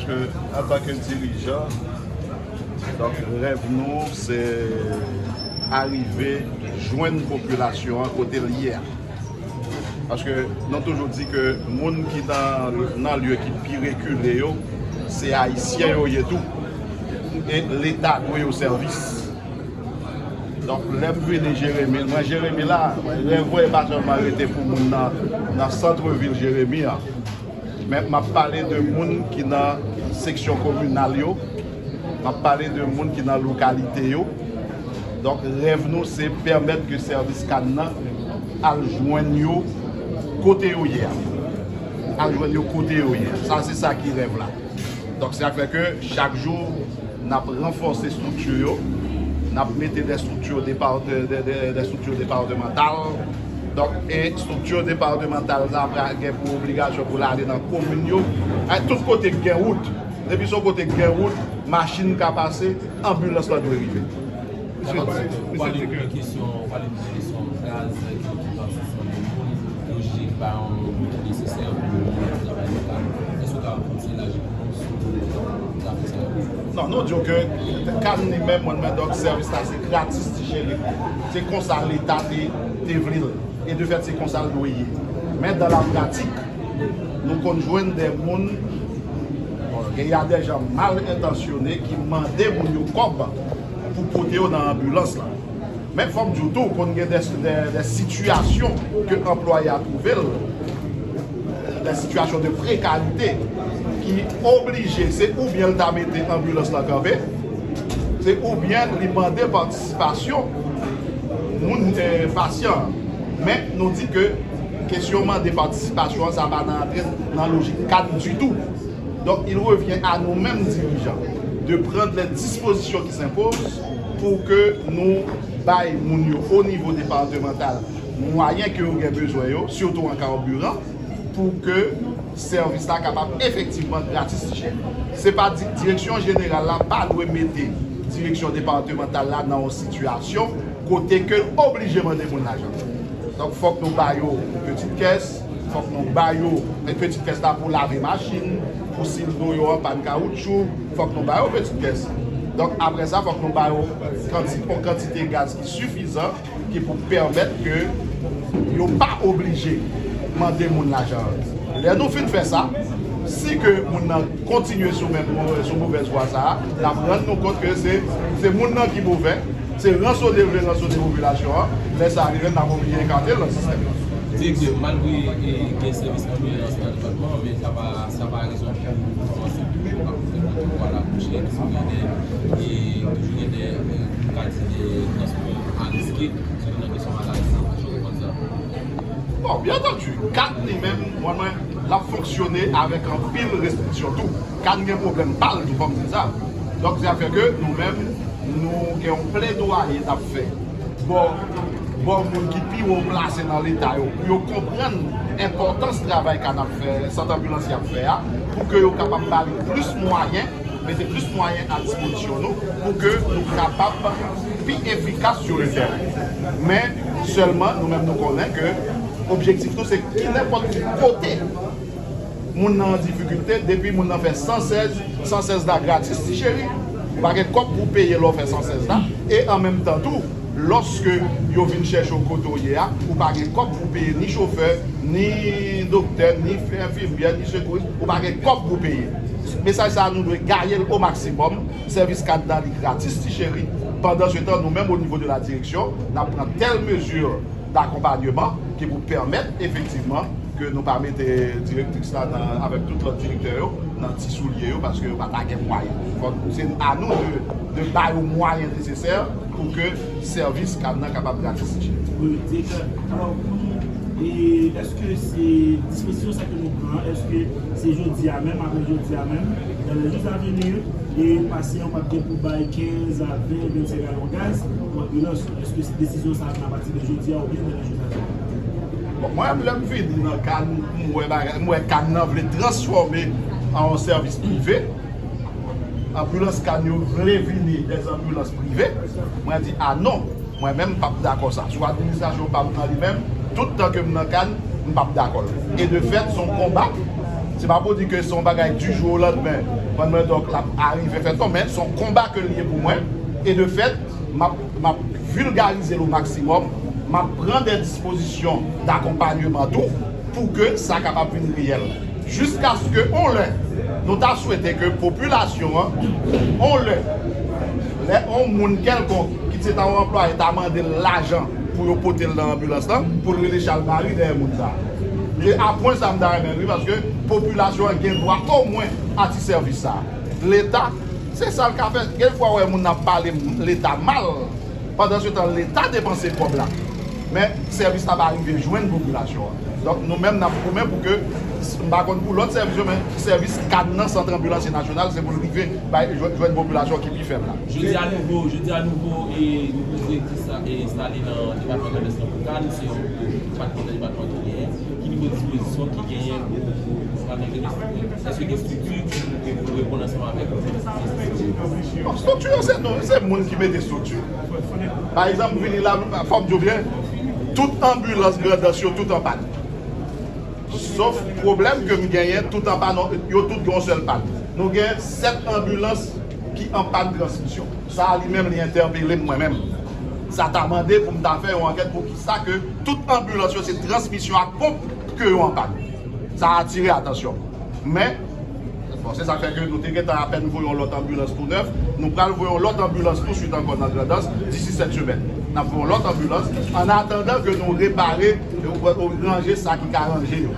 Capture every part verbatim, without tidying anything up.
Antanke dirijan, donk, rèv nou se arive jwenn popilasyon an kote l ye a. Paske nou toujou di ke moun ki nan, nan lye ki pi rekile yo, se Ayisyen yo ye tou. E Leta dwe yo sèvis. Donk, lè m vini Jeremi, mwen Jeremi la, mwen rèv mwen pa sèlman rete pou moun nan, nan sant vil Jeremi an. Men m ap pale de moun ki nan seksyon kominal yo, m ap pale de moun ki nan lokalite yo. Donk, rèv nou se pèmèt ke sèvis CAN nan al jwenn yo kote yo ye a. Al jwenn yo kote yo ye a. Sa, se sa ki rèv la. Donk, sa fè ke chak jou, n ap ranfòse estrikti yo, n ap mete de estrikti depa-, de, de, de, de estrikti depatemantal. Donk, e estrikti depatemantal sa pral gen pou obligasyon pou l ale nan komin yo. E tout kote k gen wout, depi se yon kote k gen wout, machin ka pase, anbilans lan dwe rive. Misye Dik, misye Dik. Ou pale de kesyon, ou pale de kesyon gaz ki, ki pase san moun, yo jije ki pa yon kote nesesè pou moun travay lokal. Èske w ka fè yon ti elaji pou nou sou zafè sa yo? Non, nou di w ke CAN li menm, mwen, mwen, donk, sèvis la se gratis, ti cheri. Se konsa Leta te, te vle l. E de fèt, se konsa l dwe ye. Men dan la pratik, nou konn jwenn de moun, bon, gen, y a de jan mal entansyone ki mande moun yo kòb pou pote yo nan anbilans la. Men fò m di w tou, konn gen de, de, de sitiyasyon ke anplwayè a twouve l, de sitiyasyon de prekarite ki oblije, se oubyen l ta mete anbilans lan kanpe, se oubyen li mande patisipasyon moun, eh, pasyan an. Men nou di ke kesyon mande patisipasyon an, sa pa nan antre nan lojik CAN ditou. Donc, il revient à nous menm dirijan de prendre les dispositions qui s'imposent pou ke nou bay moun yo o nivo depatemantal mwayen ke yo gen bezwen yo, sitou an karbiran, pou ke sèvis la kapab efektivman gratis ti cheri. Se pa di, direksyon jeneral la pa dwe mete direksyon depatemantal la nan yon sitiyasyon kote ke l oblije mande moun lajan. Donk, fòk nou ba yo pitit kès, fòk nou ba yo pitit kès la pou lave machin, pou si dlo yo an pàn kawoutchou, fòk nou ba yo pitit kès. Donk, apre sa, fòk nou ba yo kanti-, yon kantite gaz ki sifizan, ki pou pèmèt ke yo pa oblije mande moun lajan an. Lè nou fin fè sa, si ke moun nan kontinye sou menm, sou movèz vwa sa a, n ap rann nou kont ke se, se moun nan ki movè, se ransone l vle ransone popilasyon an, lè sa rive, n ap oblije ekate l nan sistèm nan. Direktè, malgre, e, gen sèvis anbilans nan depatman an, men sa pa, sa pa rezon pou kòmanse toujou ap fè pwotokòl la pou chè, toujou gen de, e, toujou gen de, e, kantite transpò a riske, sitou nan kesyon maladi, jan w konn sa. Bon, byen antandi, CAN li menm, mwen, mwen, l ap fonksyone avèk anpil restriksyon tou. CAN gen pwoblèm pa l tou, fò m di sa. Donk, sa fè ke nou menm, nou gen yon pledwaye n ap fè bò, bò moun ki pi wo plase nan Leta yo, pou yo konprann enpòtans travay CAN ap fè, sant anbilans y ap fè a, pou ke yo kapab ba li plis mwayen, mete plis mwayen a dispozisyon nou, pou ke nou kapab pi efikas sou le tèren. Men, sèlman, nou menm nou konnen ke objektif nou se ki nenpòt ki kote moun nan an difikilte, depi moun nan fè san sèz, san sèz la gratis, ti cheri. Ou pa gen kòb pou peye lè w fè san sèz la. E an menm tan tou, lòske yo vin chèche w kote w ye a, ou pa gen kòb pou peye ni chofè, ni doktè, ni enfimyè, ni sekouris. Ou pa gen kòb pou peye. Mesaj sa a, nou dwe gaye l o maksimòm. Sèvis CAN nan li gratis, ti cheri. Pandan se tan, nou menm, o nivo de la direksyon, n ap pran tèl mezi dakonpanyeman ki pou pèmèt efektivman ke nou pa mete direktris la nan, avèk tout lòt direktè yo, nan ti soulye yo, paske yo pa ta gen mwayen. Fòk se a nou de, de ba yo mwayen nesesè pou ke sèvis CAN nan kapab gratis. Wi, direktè. Alò, pou nou, e, èske se dispozisyon sa ke nou pran, èske se jodi a menm, apre jodi a menm, dans les jours à venir, e pasyan p ap gen pou bay kenz a ven, vennsenk galon gaz pou anbilans? Èske se desizyon sa a pran apati de jodi a oubyen dans les jours à venir? Bon, mwen, lè m vini nan CAN, m wè bagay, m wè CAN nan vle transfòme an yon sèvis prive. Anbilans CAN yo vle vini dè anbilans prive. Mwen di, a non, mwen menm, m p ap dakò sa. Sou administrasyon pa m nan li menm, tout tan ke m nan CAN, m p ap dakò l. E de fèt, se yon konba Se pa pou di ke se yon bagay du jour au lendemain, pandan donk l ap arive fèt non, men se yon konba ke l ye pou mwen. E de fèt, m ap, m ap vilgarize l o maksimòm, m ap pran de dispozisyon dakonpanyeman tou pou ke sa kapab vin reyèl. Jiskaske on lè, nou ta swete ke popilasyon an, on lè, lè on moun kèlkonk, kit se ta yon anplwaye, ta mande l lajan pou yo pote l nan anbilans lan, pou l rele chal mari dèyè moun sa. E a pwen sa m ta renmen wi, paske popilasyon an gen dwa omwen a ti sèvis sa. Leta, se sa l ka fè. Gen fwa w wè moun ap pale Leta mal, pandan se tan Leta depanse kòb la. Men sèvis la pa rive jwenn popilasyon an. Donk nou menm n ap goumen pou ke, m pa konn pou lòt sèvis yo, men sèvis kad nan sant anbilansye nasyonal, se pou l rive bay, jwenn, jwenn popilasyon ki pi fèb la. Jodi a nouvo, jodi a nouvo e nouvo direktris la e enstale nan depatman Nòdès lan pou kad, se yon nouvo patwon nan depatman ki genyen, ki nivo dispozisyon ki genyen pou, pou, pou, èske gen estrikti ki pou reponn ansanm avèk. Bon, estrikti yo se nou, se moun ki mete estrikti. Pa egzanp, vini la, fò m di w byen, tout anbilans Grandans yo tout an pàn. Sof pwoblèm ke m genyen, tout an pàn, yo tout gen yon sèl pàn. Nou gen sèt anbilans ki an pàn transmisyon. Sa a li menm li entèpele m mwen menm. Sa ta mande pou m ta fè yon ankèt pou kisa ke tout anbilans yo se transmisyon ak ponp ke yo an pàn. Sa atire atansyon m. Men, bon, se sa k fè ke nou te gentan apèn voye yon lòt anbilans tou nèf. Nou pral voye yon lòt anbilans touswit ankò nan Grandans disi sèt semèn. N ap voye yon lòt anbilans an atandan ke nou repare e ranje sa ki ka ranje yo.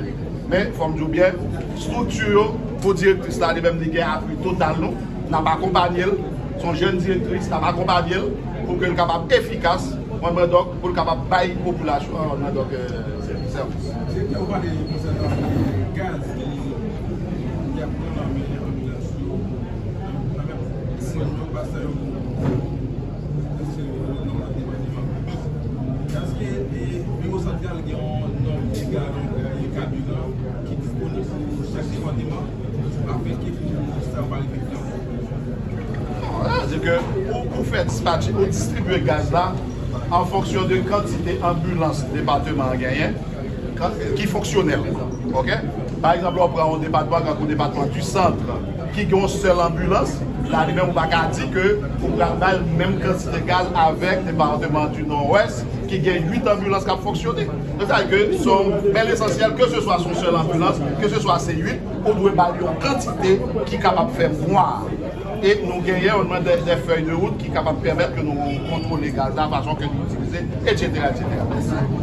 Men, fò m di w byen, estrikti yo, pou direktris la, li menm, li gen apui total nou. N ap akonpanye l. Se yon jèn direktris, n ap akonpanye l pou ke l kapab efikas, mwen, mwen, donk, pou l kapab bay popilasyon an, mwen, donk, euh, sèvis. Direktè, ou pale konsènan gaz ki, ki ap pran nan men anbilans yo, nan men moun yo, pastè yo, pou, pou, pou, nan lòt depatman. Èske, e, biwo santral gen yon nòm de galon, e, kabiran ki disponib pou chak depatman, afenke pou sa yo pa rive pran? Bon, sa vle di ke ou, ou fè dispatch, ou distribye gaz la an fonksyon de kantite anbilans depatman an genyen, kan-, ki fonksyonèl. Oke? Pa egzanp, lè w pran yon depatman, tankou depatman du Centre, ki gen yon sèl anbilans, la, li menm, ou pa ka di ke ou pral bay menm kantite gaz avèk depatman du Nord-Ouest, ki gen uit anbilans k ap fonksyone. Donk, sa vle di ke se yon, men lesansyèl, ke se swa se yon sèl anbilans, ke se swa se uit, ou dwe ba l yon kantite ki kapab fè mwa. E nou genyen, nou genyen de, de fèy de wout ki kapab pèmèt ke nou kontwole gaz la, fason ke nou itilize, etsetera, etsetera.